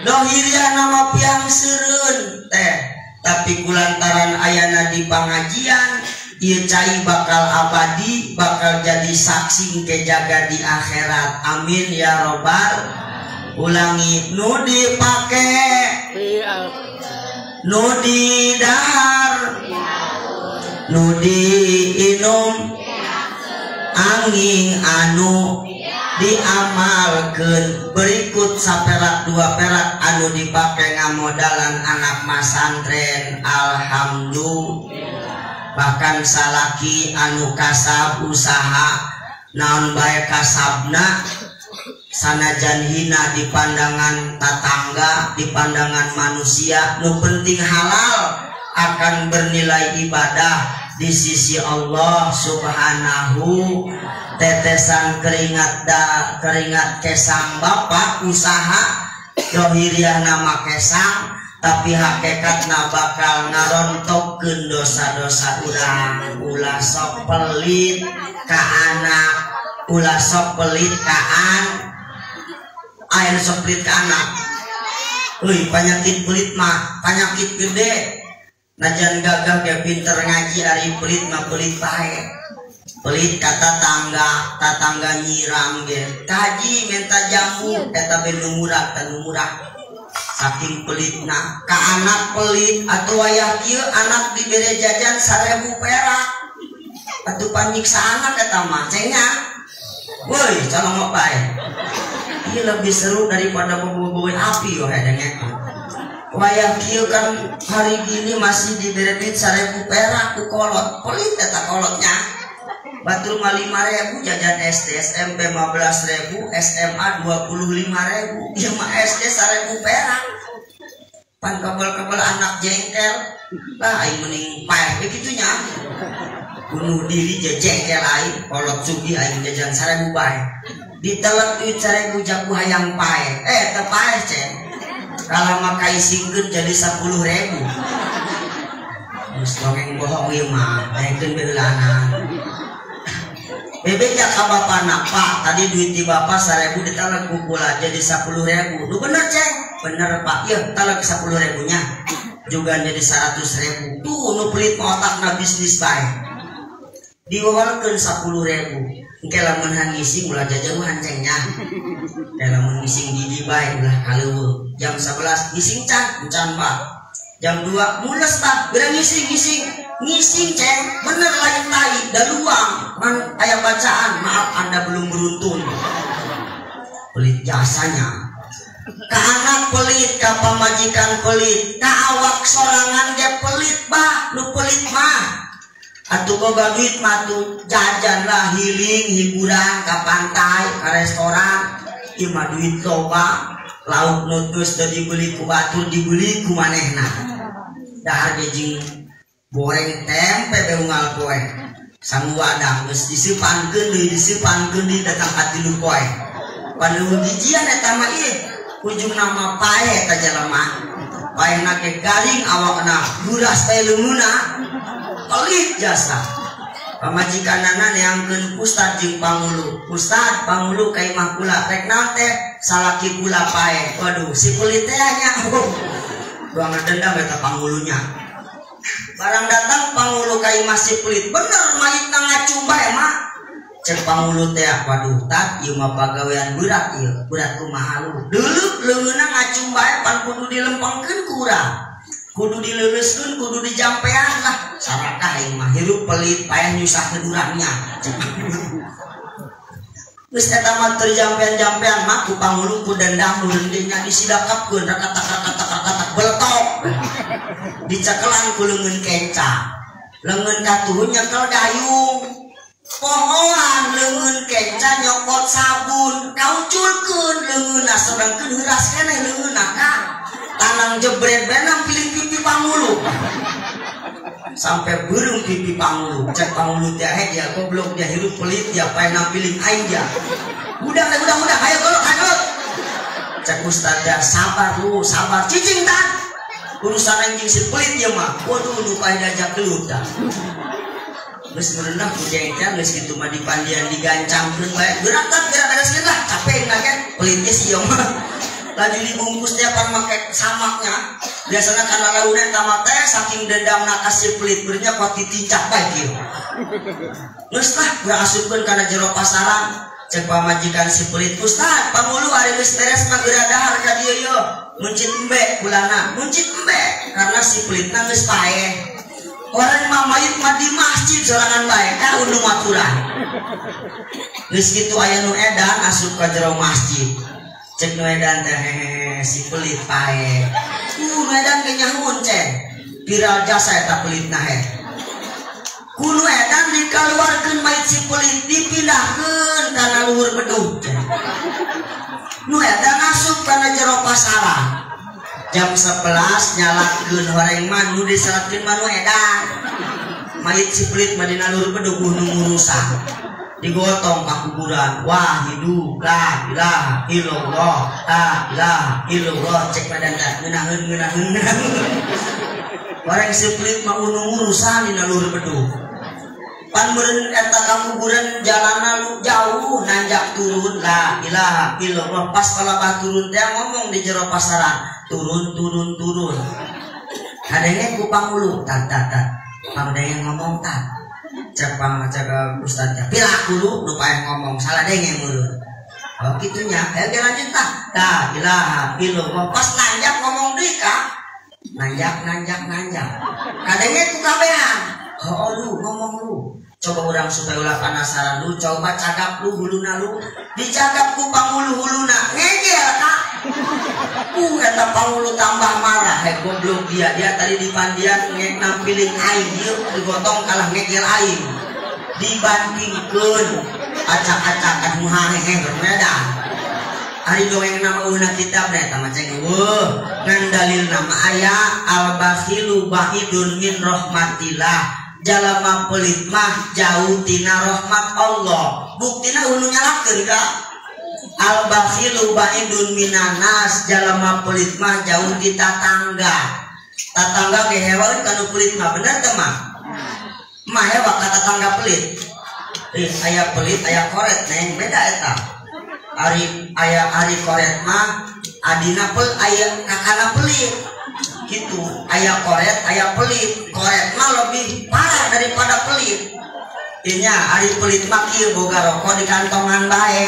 dohiriah nama piang seureun teh tapi kulantaran ayana di pangajian ieu cai bakal abadi bakal jadi saksi engke jaga di akhirat. Amin ya robbal. Ulangi nu dipake nu didahar nu diinum angin anu diamalkeun. Berikut saperak dua perak anu dipake ngamodalan anak masantren. Alhamdulillah. Bahkan salaki anu kasab usaha naon bae kasabna sanajan hina di pandangan tatangga, di pandangan manusia, nu penting halal akan bernilai ibadah di sisi Allah Subhanahu. Tetesan keringat da keringat kesang bapak usaha dohiriah nama kesang tapi hakikatna bakal ngarontokkeun dosa-dosa urang. Ulah sok pelit ka anak, ulah sok pelit ka an, air sok pelit ka anak. Euy penyakit pelit mah penyakit gede. Najan gagah ge pinter ngaji ari pelit mah pelit bae. Pelit kata tangga, tatangga nyiram ge. Kaji minta jambu eta be nu murah teh nu murah. Saking pelitna ka anak pelit atuh wayah kieu anak dibere jajan 1000 perak. Atuh panyiksa anak eta mah cengnya. Woi, calon bae. Ieu lebih seru daripada bobo-boboin api yo hedengnya. Wayah kieu kan hari gini masih dibere duit 1000 perak ku kolot. Pelit eta kolotnya. Batur mah 5.000 jajan SD, SMP 15.000, SMA 25.000. Ieu mah SD 1.000 perak. Pan kebel-kebel anak jengkel. Lah aing mending paeh kitu nya. Bunuh diri je jengkel aing, kolot sugih aing jajan 1.000 bae. Ditelek duit 1.000 jago hayang paeh. Teu paeh ceng. Kalau mah kaisingkeun jadi 10.000. Geus dongeng bohong ieu mah, daekeun beulana. Bebeja ka bapana, Pak, tadi duit di bapak 1.000 ditelek ku kula jadi 10.000. Lu bener ceng? Bener Pak. Ieu telek 10.000-nya. Juga jadi 100.000. Tuh nu pelit otakna bisnis bae. Diwawalkeun 10.000. Engke lamun ngising ulah jajauhan cengnya. Engke lamun ngising gigi bae ulah kaleuweung. Jam 11 ngising can, encan Pak. Jam 2 mules Pak, geura ngising ngising. Ngising ceng, bener lain tai, daluang. Man aya bacaan, maaf Anda belum beruntung. Pelit jasanya. Ka anak pelit, ka pamajikan pelit, ka awak sorangan ge pelit bah, nu pelit mah. Atuh boga duit mah tuh jajan lah, healing, hiburan, ka pantai, ka restoran. Ieu mah duit loba, lauk nu geus teu dibeli ku batur dibeli ku manehna. Dahar ge jeung goreng tempe beunggal poe. Sangu wadang geus diseupankeun deui, diseupankeun deui datang ka 3 poe. Paneuweung gijian eta mah ieu ujungna mah paeh eta jalma. Paehna ge garing awakna, buras teh leungeunna. Pelit jasa. Pamajikanana neangkeun ustad jeung pangulu. Ustad pangulu ka imah kula rek naon teh salaki kula paeh. Waduh, si pelit teh nya. Doang dendam eta pangulunya. Barang datang pangulu ka imah si pelit, bener mayitna ngacung bae mah. Cek pangulu teh, waduh tat ieu mah pagawean berat ieu, berat kumaha lu. Deuleup leungeunna ngacung bae pan kudu dilempengkeun ku urang. Kudu dileuleuskeun, kudu dijampean lah. Sarakah aing mah hirup pelit paeh nyusahkeun urangnya. Geus eta mah teu jampean-jampean mah ku pangulu ku dendam nu nya disidakapkeun rakatak-rakatak-rakatak beletok. Dicekelan ku leungeun kenca. Leungeun katuhun nyekel dayung. Pohoan leungeun kenca nyokot sabun, kauculkeun leungeunna sedengkeun heuras keneh leungeunna ka. Tanang jebret benang piling pipi pangulu. Sampai beureum pipi pangulu. Cek pangulu teh dia goblok dia hirup pelit dia paeh nampiling aing dia. Udah udah udah ayo golok ayo. Cek ustad dia sabar lu, sabar cicing tan. Urusan anjing si pelit dia mah. Waduh nu paeh diajak gelut dah. Geus merendah ku jengkel geus kitu mah dipandian digancangkeun bae. Gerak tan gerak bereskeun lah capek na kan pelitnya si ieu mah. Laju dibungkus teh pan make samaknya. Biasana kana launa eta mah teh saking dendamna ka si pelit beunya kuat ditincak bae kieu. Geus lah urang asupkeun kana jero pasaran. Cek pamajikan si pelit, "Ustaz, pangulu ari geus beres mah geura dahar ka dieu yeuh." Muncit embe kulana, muncit embe karena si pelitna geus paeh. Orang mah mayit mah di masjid sorangan bae ka undung aturan. Geus kitu aya nu edan asup ka jero masjid. Cek nu edan teh hehehe si pelit paeh. Nu edan ge nyahueun cek. Viral jasa eta pelitna heh. Ku nu edan dikaluarkeun mayit si pelit dipindahkeun kana luhur bedug. Nu edan asup kana jero pasaran. Jam 11 nyalakeun horeng mah nu disalatkeun mah nu edan. Mayit si pelit mah dina luhur bedug nu ngurusan. Digotong ka kuburan. Wah hidup la ilaha illallah la ilaha illallah cek badan teh ngeunaheun ngeunaheun ngeunaheun. Horeng si pelit mah nu ngurusan dina luhur bedug. Pan meureun eta ka kuburan jalanna lu jauh nanjak turun la ilaha illallah pas kalabah turun teh ngomong di jero pasaran turun turun turun kadenge ku pangulu tat tat tat pangdenge ngomong tat cek pang cek ustadnya piraku lu nu paeh ngomong salah denge meureun oh kitunya ayo ge lanjut tah la ilaha illallah pas nanjak ngomong deui ka nanjak nanjak nanjak kadenge ku kabehan oh lu ngomong lu coba orang supaya ulah penasaran lu coba cagap lu huluna lu dicagap ku pangulu huluna ngegel kak eta pangulu tambah marah hei goblok dia tadi di pandian ngek nampiling aing ieu digotong kalah ngegel aing dibandingkeun acak-acakan muhahehe berbeda ari dongeng nama una kitab eta mah ceng eueuh ngan dalil nama aya al bakhilu baidun min rahmatillah jalama pelit mah jauh tina rahmat Allah buktina unu nyalakeun ka al bakhilu baidun minanas jalama pelit mah jauh ti tatangga tatangga ge hewaeun kanu pelit mah bener teu mah mah hewa ka tatangga pelit aya pelit aya koret neng beda eta ari aya ari koret mah adina pel aya kakana pelit gitu aya koret aya pelit koret mah lebih parah daripada pelit inya ari pelit mah kieu boga rokok di kantongan bae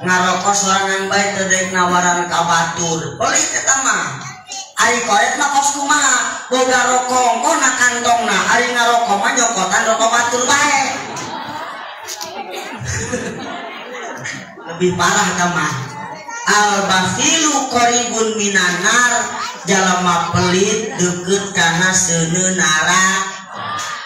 ngarokok sorangan bae teu deuk nawaran ka batur pelit eta mah ari koret mah kos kumaha boga rokok ongkoh na kantongna ari ngarokok mah nyokotan rokok batur bae lebih parah eta mah al bakhilu qaribun minanar jalama pelit deket kana seuneu nara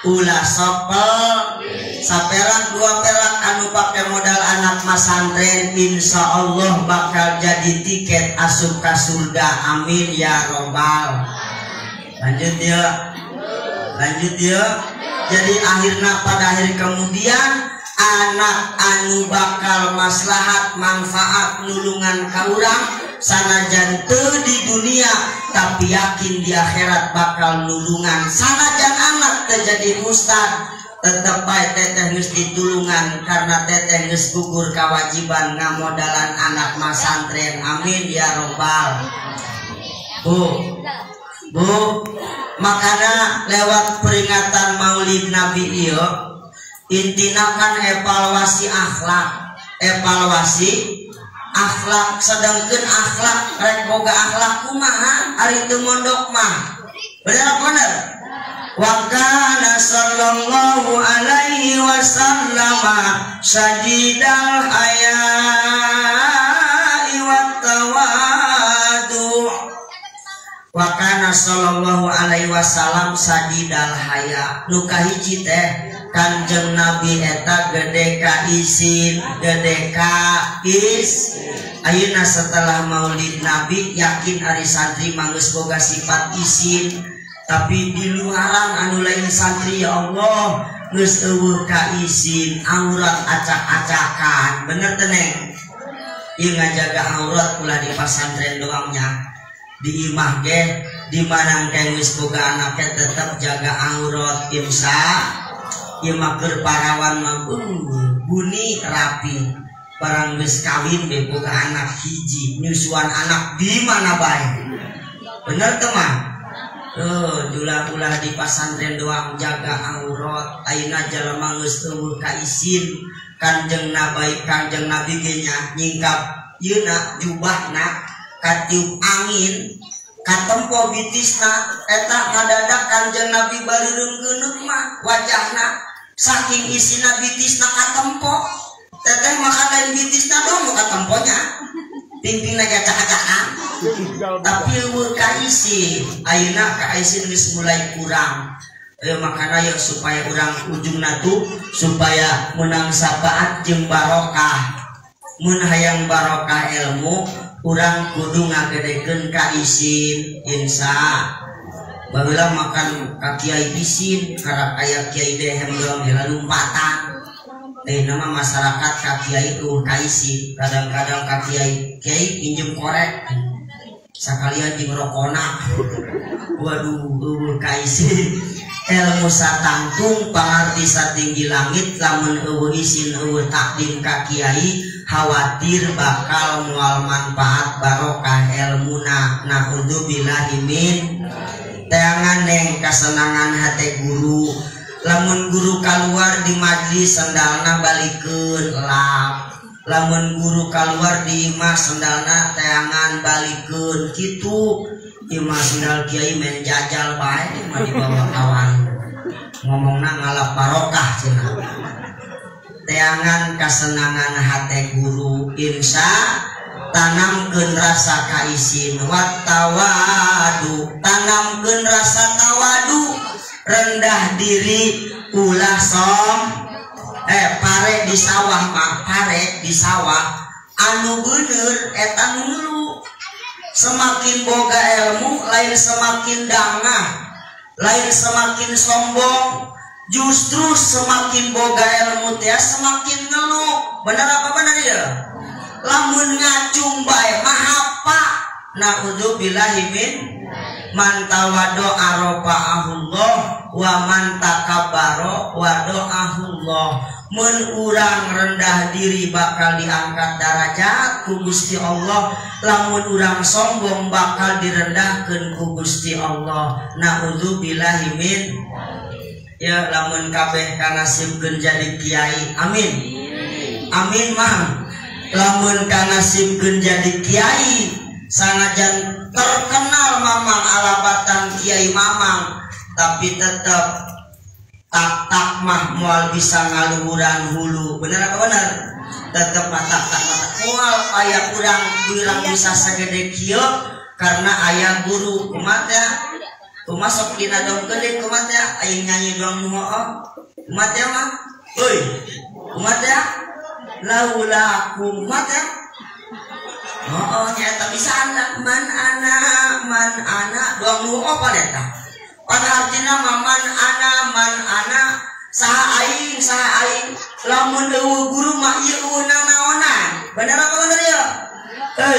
ulah sopel saperak dua perak anu pake modal anak masantren insya Allah bakal jadi tiket asup ka surga amin ya robbal lanjut ya lanjut ya. Jadi akhirnya pada akhir kemudian anak anu bakal maslahat manfaat nulungan ka urang sanajan teu di dunia tapi yakin di akhirat bakal nulungan sanajan anak teu jadi ustad tetep bae teteh geus ditulungan karena teteh geus gugur kewajiban ngamodalan anak masantren amin ya robbal. Bu bu makana lewat peringatan Maulid Nabi ieu intina kan evaluasi akhlak evaluasi akhlak sedangkan akhlak rek boga akhlak kumaha ari teu mondok mah bener apa bener wa kana sallallahu alaihi wasallam sajidal haya'i wat tawadu wa kana sallallahu alaihi wasallam sajidal haya nu kahiji teh Kanjeng Nabi eta gede ka isin gede ka is ayeuna setelah Maulid Nabi yakin ari santri mah geus boga sifat isin tapi di luaran anu lain santri ya Allah geus eueuh ka isin aurat acak-acakan bener teu neng ieu ngajaga aurat ulah di pasantren doang nya di imah ge di mana engke geus boga anak ge tetep jaga aurat imsa ieu mah keur parawan mah buni rapi Barang geus kawin be boga anak hiji, nyusuan anak di mana bae. Bener teu mah? Ulah-ulah di pasantren doang jaga aurat, ayeuna jalma geus eueuh kaisin. Kanjeng Nabi, Kanjeng Nabi ge nya nyingkap yeuna jubahna katiup angin katempo bitisna eta ngadadak Kanjeng Nabi bareureum geuneuk mah wajahna saking isina bitisna katempo. Teteh makan lain bitisna dong nu katemponya. Pingpingna cacak-cacakan. Tapi eueuh kaisin, ayeuna kaisin geus mulai kurang. Makana ya supaya urang ujungna tuh supaya menang syafaat jeung barokah. Mun hayang barokah ilmu, urang kudu ngagedekeun kaisin insya. Baheula makan ka kiai isin, karena aya kiai dehem doang heula lumpatan. Nama masyarakat ka kiai eueuh kaisin, kadang-kadang ka kiai, kiai pinjem korek. Sakalian jeung rokona. Waduh, eueuh kaisin. Ilmu satangtung pangarti satinggi langit lamun eueuh isin eueuh takdim ka kiai khawatir bakal moal manfaat barokah elmuna. Naudzubillahi min. Teangan neng kasenangan hate guru. Lamun guru kaluar di majlis sendalna balikeun lap. Lamun guru kaluar di imah sendalna teangan balikeun kitu. Imah sendal kiai main jajal bae mah dibawa kawan. Ngomongna ngalap barokah cenah. Teangan kasenangan hate guru insya tanamkeun rasa kaisin wa tawadu, tanamkeun rasa tawadu, rendah diri ulah som pare di sawah mah pare di sawah anu bener eta nu ngeluh. Semakin boga ilmu lain semakin dangah, lain semakin sombong, justru semakin boga ilmu teh semakin ngeluh. Bener apa bener ya? Lamun ngacung bae mah apa? Naudzubillahi min man tawado arafa'ahullah wa man takabbara wa do'ahullah. Mun urang rendah diri bakal diangkat darajat ku Gusti Allah, lamun urang sombong bakal direndahkeun ku Gusti Allah. Naudzubillahi min. Ya lamun kabeh kanasibkeun jadi kiai, amin. Amin mah. Lamun kanasibkeun jadi kiai, sanajan terkenal mamang alabatan kiai mamang, tapi tetep tak-tak mah moal bisa ngaluhuran hulu. Bener apa bener? Tetep mah tak-tak mah moal aya urang urang bisa sagede kieu karena aya guru. Kumaha teh? Kumaha sok dina dongkeun deui kumaha teh? Aya nyanyi doang nu hooh. Kumaha teh mah? Euy. Kumaha teh? Laula kumaha teh? Oh, nyata bisa anak man anak doang nu hooh pan eta. Pan artina mah man ana saha aing lamun eueuh guru mah ieu eueuh nanaonan. Bener apa bener ya?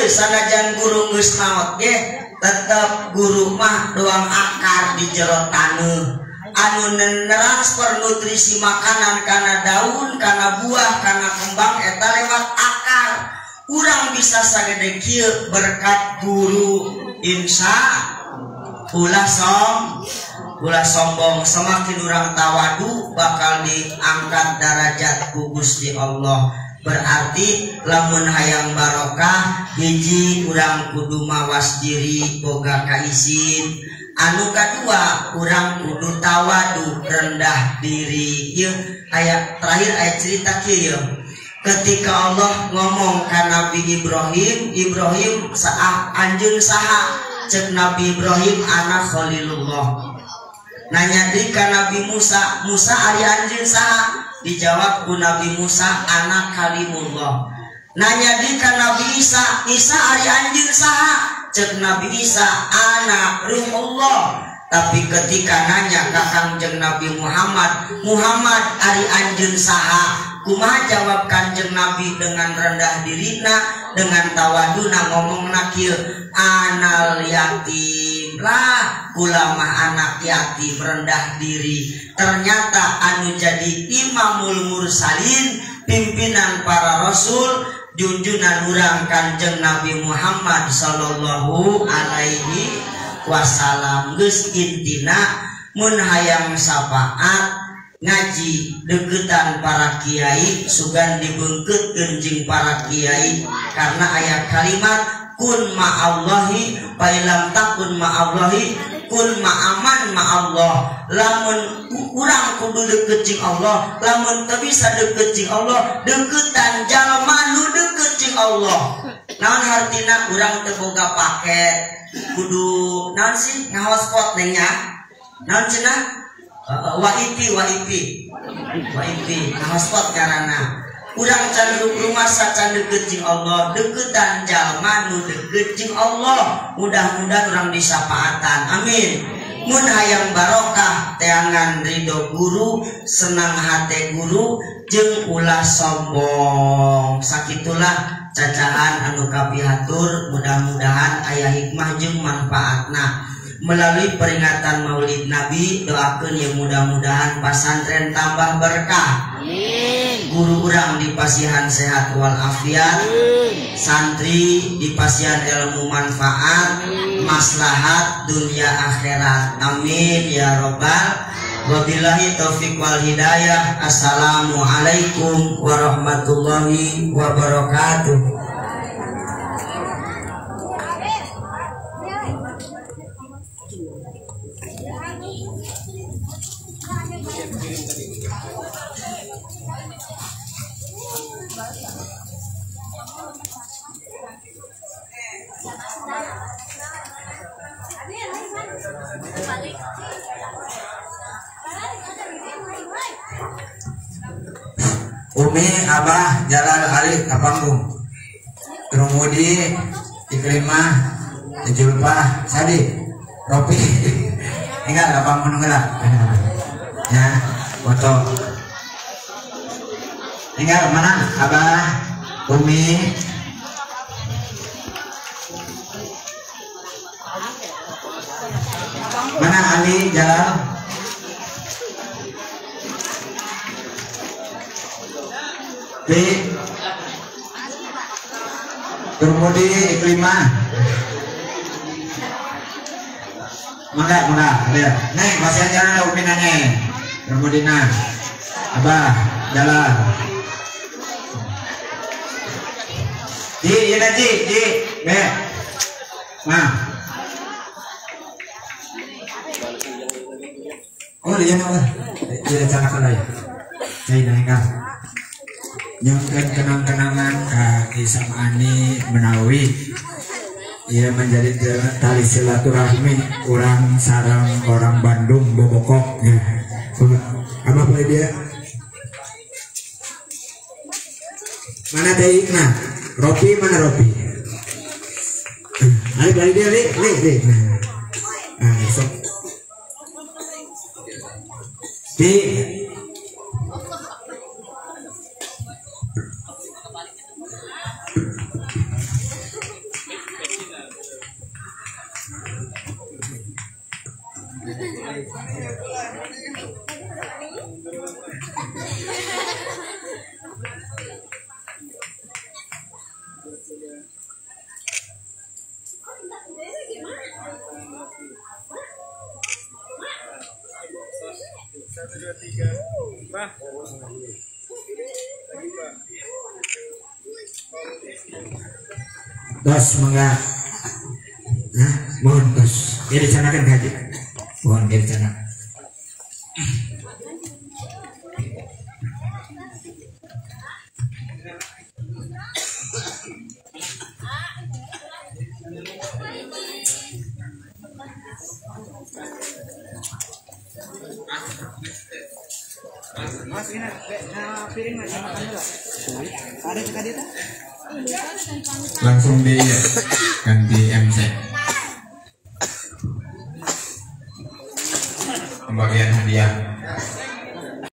Sanajan guru geus maot ge tetep guru mah doang akar di jero taneuh. Anu transfer nutrisi makanan kana daun, kana buah, kana kembang eta lewat akar. Urang bisa sagede kieu berkat guru insya. Ulah ulah sombong, semakin urang tawadu bakal diangkat darajat ku Gusti Allah. Berarti lamun hayang barokah hiji urang kudu mawas diri boga kaisin. Anu kadua urang kudu tawadu rendah diri. Ieu ayat terakhir ayat cerita kieu. Ketika Allah ngomong ka Nabi Ibrahim, Ibrahim saah anjeun saha? Cek Nabi Ibrahim anak Khalilullah. Nanya deui ka Nabi Musa, Musa ari anjeun saha? Dijawab ku Nabi Musa anak Kalimullah. Nanya deui ka Nabi Isa, Isa ari anjeun saha? Cek Nabi Isa anak Ruhullah. Tapi ketika nanya ka Kangjeng Nabi Muhammad, Muhammad ari anjeun saha? Kumaha jawab Kanjeng Nabi dengan rendah dirina, dengan tawaduna ngomongna kieu, anal yatim lah, kula mah anak yatim rendah diri. Ternyata anu jadi imamul mursalin pimpinan para rasul, junjunan urang Kanjeng Nabi Muhammad sallallahu alaihi wasallam. Geus intina mun hayang syafaat ngaji deketan para kiai, sugan dibeungkeutkeun jeung para kiai, karena aya kalimat kun ma'allahi fa ilam takun ma'allahi kun ma'aman ma'allah. Lamun urang kudu deket jeung Allah, lamun teu bisa deket jeung Allah, deketan jalma nu deket jeung Allah. Naon hartina urang teu boga paket kudu naon sih ngahotspot neng nya, naon cenah waipi waipi waipi ngahotspot ngaranna. Urang can rumasa can deket jeung Allah, deketan jalma nu deket jeung Allah, mudah-mudahan urang disapaatan, amin. Mun hayang barokah teangan ridho guru, senang hate guru, jeung ulah sombong. Sakitulah cacahan anu kapihatur, mudah-mudahan aya hikmah jeung manfaatna. Melalui peringatan Maulid Nabi, doakeun ya mudah-mudahan pasantren tambah berkah, amin. Guru urang dipasihan sehat walafiat, santri dipasihan ilmu manfaat, maslahat dunia akhirat, amin ya robbal. Wabillahi taufik wal hidayah. Assalamualaikum warahmatullahi wabarakatuh. Umi, Abah, Jalal, Ali, Kapanggung, Kerumudi, Ikrimah, Julpah, Sadi, Ropi, enggak, Kapanggung lah. Ya, foto. Tinggal mana? Abah, Umi. Mana Ali, Jalal? B. Turmudi, Iklimah. Mangga, mangga, lihat. Neng, masih jalan Umi nanya. Turmudina. Abah, Jalal. Ji, iya ji, ji, B. Nah. Oh, dia nama. Dia cara kalai. Jadi nengah. Nyungkeun kenang-kenangan ka Ki Sam'ani menawi ia menjadi tali silaturahmi orang sarang orang Bandung Bobokok ya. Apa boleh dia? Mana teh Ikna? Ropi mana Ropi? Ayo balik dia, li, li, li. Nah, sok. Di Tos mangga. Nah, mohon tos. Ya dicanakan haji. Mohon ya dicanak. Mas ini piring mas makan dulu. Ada cekak dia? Langsung di ganti MC. Pembagian hadiah.